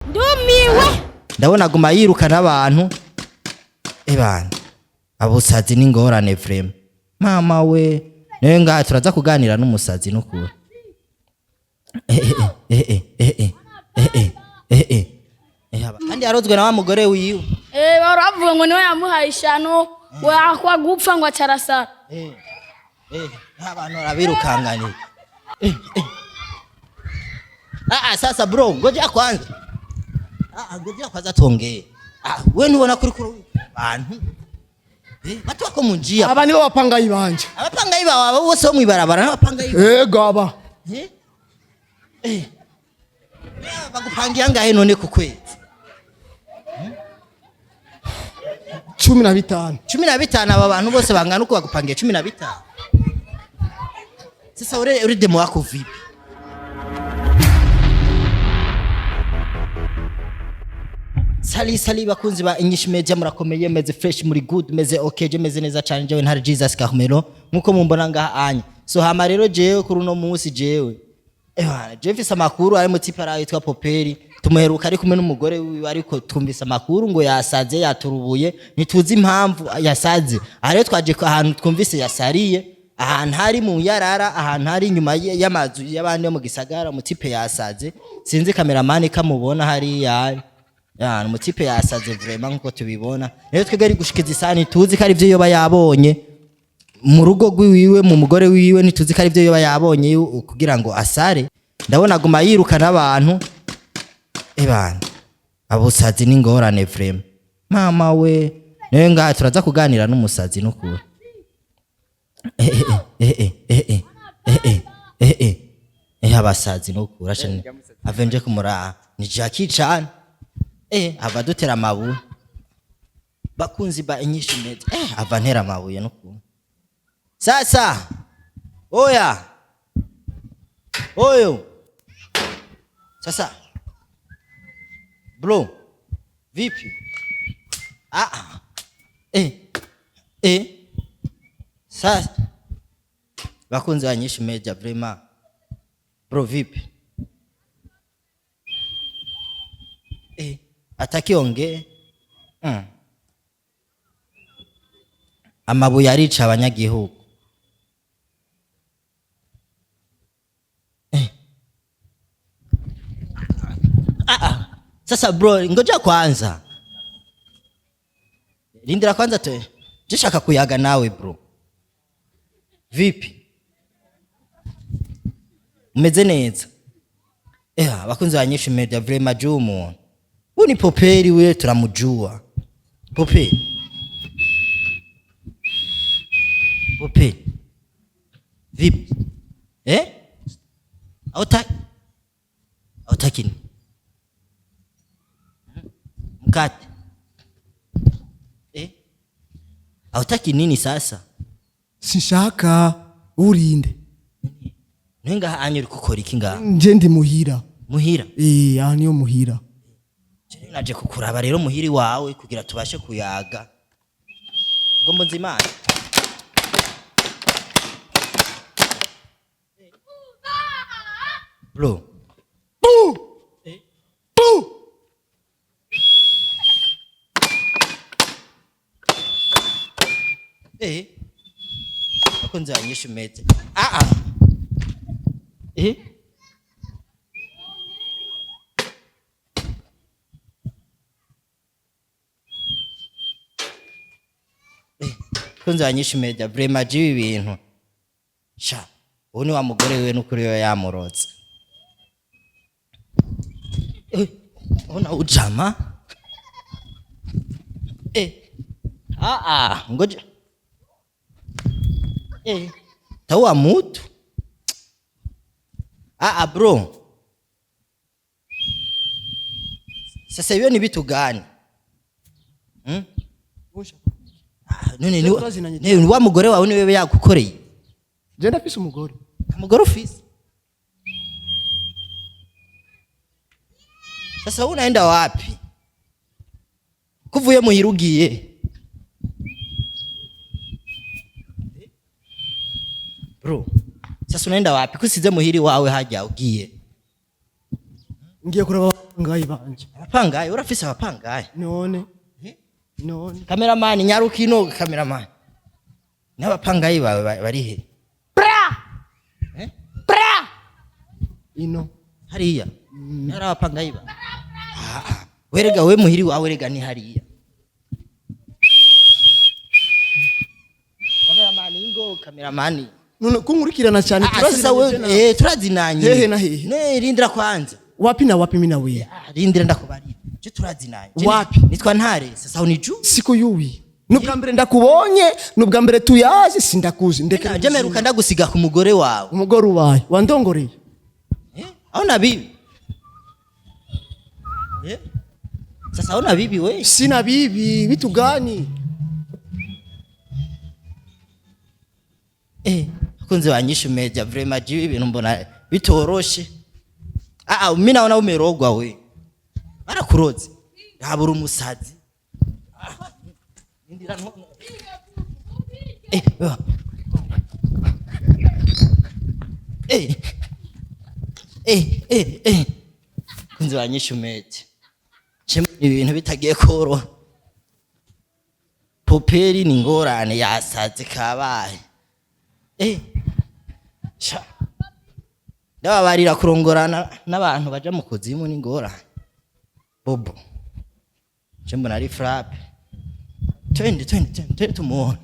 Ndumiwe. Ndabona aguma yirukana abantu. Ebana, abusazi n'ingorane vraiment. Mama we, nawe ngaha turaza kuganira n'umusazi n'ukuri. Eh, eh, eh, eh, eh, eh, eh, eh, eh. Eh, kandi yarozwe na wa mugore wiwe. Eh, baravuga ngo niwe yamuhaye ishano we akwa gupfa ngo acarasara. Eh, eh, abantu barabirukanganiye. Eh, eh. Ah, ah, sasa bro, ngoja kwanza. Ah, ah, ngoja kwanza tuongee. Ah, wewe nubona kuri kuri bantu. Eh, watu wako munjia. Aba nibo bapangayi banje. Abapangayi bawe bose bo mwibarabara n'abapangayi. Ego aba. Eh? Eh. Bagupangiye angahe none ku kwezi? 15. 15 aba bantu bose bangana uko bagupangiye 15. Sasa ure demo wako vipi? Sali sali bakunzi ba English Media, murakomeye, meze fresh, muri good, meze okay, je meze neza cyane, jewe ntari Jesus Carmelo nkuko mumbona ngaha anya. So hama rero jewe kuri uno munsi jewe ewa jewe mfise amakuru ari mu tipara yitwa Poperi, tumuheruka ari kumwe n'umugore wiwe, ariko twumvise amakuru ngo yasaze, yaturubuye, ntituzi impamvu yasaze. Aha rero twaje ahantu twumvise yasariye, ahantu hari mu yarara, ahantu hari inyuma y'amazu y'abandi yo mu gisagara, umutipe yasaze. Sinzi kameramani kamubona hariya. Ya, umutipe yasaze vraiment nkuko tubibona. Rero twebwe ari gushikiza isani tuzi ko ari byo yoba yabonye mu rugo rwiwiwe, mu mugore wiwe, ntituzi ko ari byo yoba yabonye kugira ngo asare. Ndabona aguma yirukana abantu. Ebana, abusazi n'ingorane vraiment. Mama we, nawe ngaha turaza kuganira n'umusazi n'ukuri. Eh, eh, eh, eh, eh, eh, eh, eh, eh, eh, abasazi n'ukuri ashane. Ave nje kumuraha. Ni Jackie Chan. Eh, ava dutera amabuye. Bakunzi ba Inyishu Media. Eh, ava ntera amabuye n'ukuri. Sasa. Oya. Oyo. Sasa. Bro. Vipi? Ah ah. Eh. Eh. Sasa. Bakunzi ba Inyishu Media vraiment. Bro vipi? Eh, atakiongee. Amabuye arica abanyagihugu. Eh. Ah, ah. Sasa bro, ngoja kwanza. Lindira kwanza tu. Jishaka kuyaga nawe bro. Vipi? Umeze neza? Eh, bakunzi ba Inyishu Media vraiment jumu. Huyu ni Poperi wewe, tunamjua. Poperi. Poperi. Vipi? Eh? Hautaki? Hautaki nini? Mkate. Eh? Hautaki nini sasa? Sinshaka urinde. Nenga anyuri kukora iki ngaha? Nje ndi muhira. Muhira? Eh, aha niyo muhira. Je naje kukuraba rero muhiri wawe kugira tubashe kuyaga. Ngombo nzimana. Bro. Bu! Bu! Eh. Bakunzi ba Inyishu Media. Ah ah. Eh? Eh, bakunzi ba Inyishu Media vraiment jibi ibintu. Sha, uwo ni wa mugore wiwe n'ukuri yo yamurotse. Eh, ona ujama. Eh. Ah ah, ngoja. Eh, taua mutu. Ah ah bro. Sasa hiyo ni vitu gani? Hmm? Ah, none ni ni wa mugore wawe niwe yagukoreye. Je ndafise umugore. Umugore ufise? Sasa unaenda wapi? Kuvuye muhira ugiye? Bro, sasa unaenda wapi? Kusize muhiri wawe hajya ugiye? Ngiye kuraba Abapangayi banje. Abapangayi, urafise abapangayi? None none. Cameraman, nyaruka ino, cameraman. N'abapangayi bawe bari he? Bra. Eh? Bra. Ino. Hariya hari abapangayi bawe? Ah, ah. Werega we muhiri wawe, rega ni hariya. Cameraman, ingo cameraman. None kunkurikirana cyane? Ah, sasa turaziranye. wewe, turazinanye. Hehe na hehe? Ne, rindira kwanza. Wapi na wapi mina wewe? Ah, rindira ndakubarira. Je, turazinanye. Je, Wapi? Nitwa Ntare. Sasa unijua? Sikuyuwi, nubwa mbere ndakubonye, nubwa mbere tuyazi, sindakuzi, ndeka. Je, meruka ndagusiga ku mugore wawe. Umugore ubaye wandongoreye? Eh? Aona bibi? Eh? Sasa aona bibi we? Sina bibi, vitu gani? Akunze wanyishu media, vraiment jiwe ibintu mbona bitoroshe. Ah ah, mimi naona umerogwa we. Barakuroze. Habura umusazi. Ah, indira no. Eh. Ah. Eh. Eh, eh, eh. Kunze wanyishu media. Chemu ibintu bitagiye koroha. Poperi ni ngorane, yasaze kabaye. Sha. Ndababarira, kurongorana n'abantu baja mu kuzimu ni ngorane. Bobo. Je, mbona ari frappe. Twende, twende, twende, twende tumuone.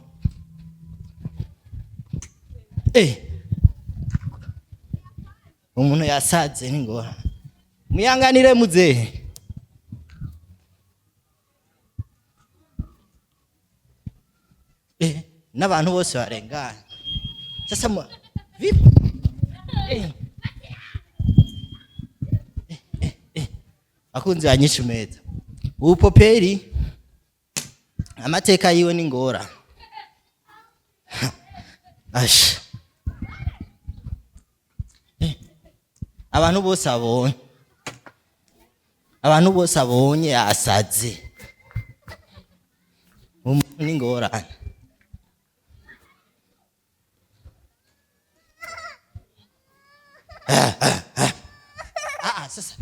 Umuntu yasaze ni ngorane. Muyanganire muzehe. N'abantu bose barengana. Sasa vipi? Eh. Akunzi banyisha meza. Ubu poperi amateka yiwe ni ngora. Asha. Abantu bose abonye. Abantu bose abonye yasaze. Umuntu ni ngorane. Ah, ah, sasa.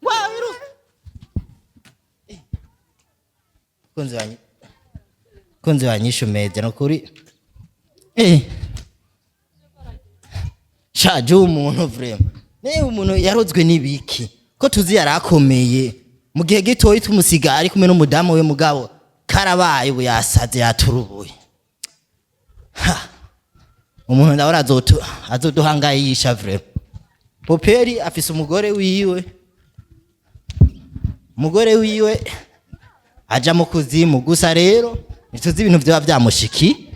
Wa, iruka. Kunzi wanyu. Kunzi wanyishu media no kuri. Shaje umuntu vraiment. Ne, umuntu yarozwe n'ibiki? Ko tuzi yarakomeye. Mu gihe gitoyi tumusiga ari kumwe n'umudamu we, mugabo karabaye, ubu yasaze, yaturubuye. Ha. Umuntu ndabona azoduhangayisha vraiment. Poperi afise umugore wiwe. Umugore wiwe aja mu kuzimu gusa rero ntituzi ibintu vyoba vyamushiki.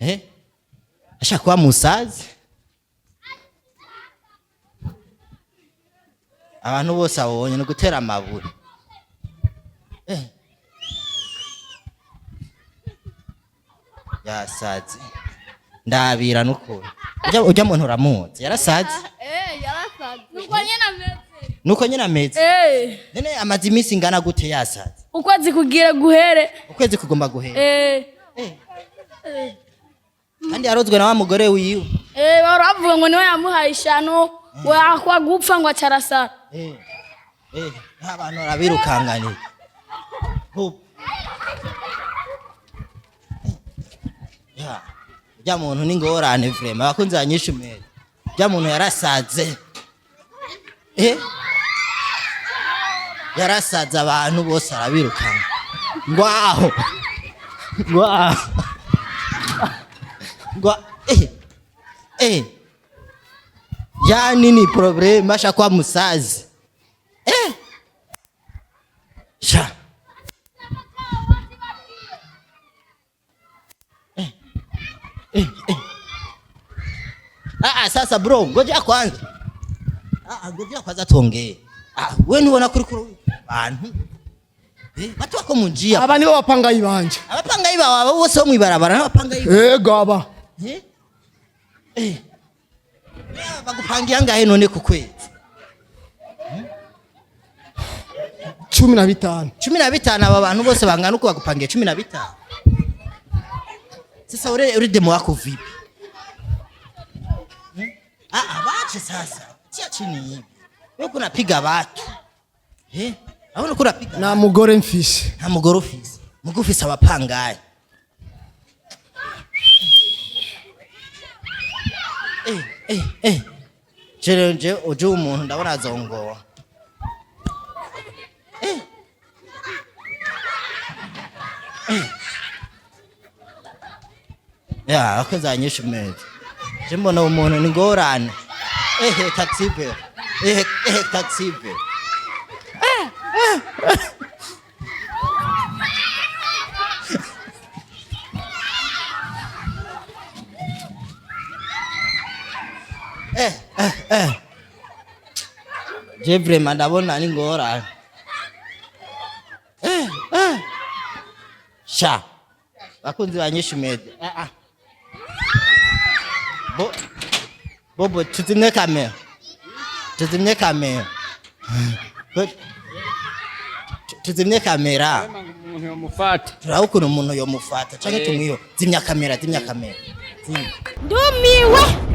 Eh? Ashaka kuba musazi. Abantu bose abonye no gutera amabuye. Yasaze. Ndabira n'ukuntu. Ujya muntu uramuzi, yarasaze. Eh, yarasaze. Nuko nyene ameze. Nuko nyine ameze. Eh. None amaze iminsi ingana gute yasaze? Ukwezi kugira guhere. Ukwezi kugomba guhera. Eh. Kandi yarozwe na wa mugore wiwe. Eh, bahora bavuga ngo niwe yamuhaye ishano, we akwa gupfa ngo acarasara. Eh, abantu barabirukanganiye. Hu. Ya. Ujya muntu ni ngorane vraiment, abakunzi banyishimye. Ujya muntu yarasaze. Yarasaze, abantu bose arabirukanga. Ngwaho. Ngwaho. Ngwa eh. Eh. Yani ni problème, ashakuwa musazi. Eh. Sha. Eh. Eh, eh. Ah, ah, sasa bro, ngoja kwanza. Ah, ah, ngoja kwanza tuongee. Ah, wewe ntubona kuri kuri bantu. Eh, watu wako mu njia. Aba nibo bapangayi banje. Abapangayi bawe abo bose bo mwibarabara n'abapangayi. Ego, aba. Eh? Eh. Bagupangiye angahe none ku kwezi? 15. 15? Aba bantu bose bangana uko bagupangiye 15? Sasa ure demo wako vipi? Ah, ah, bache sasa. Tia chini hivi. Wewe kunapiga watu. Eh? Aho kunapiga. Nta mugore mfise. Nta mugore ufise. Mugore ufise abapangayi. Eh, eh, eh. Jewe je uje umuntu ndabona azongoa. Eh. Eh. Ya, akozanyisha meza. Je mbona umuntu ni ngorane. Eh, taxi be. Eh, eh, taxi be. Eh, eh, eh. Je vraiment ndabona ni ngorane. Eh, eh. Sha. Bakunzi ba Nyishu Media. Ah, ah. Bo Bobo tuzimye kamera. Tuzimye kamera. Tuzimye kamera. Umuntu yomufata. Turaba ukuntu umuntu yomufata canke tumwiyo. Zimya kamera, zimya kamera. Zimya. Ndumiwe.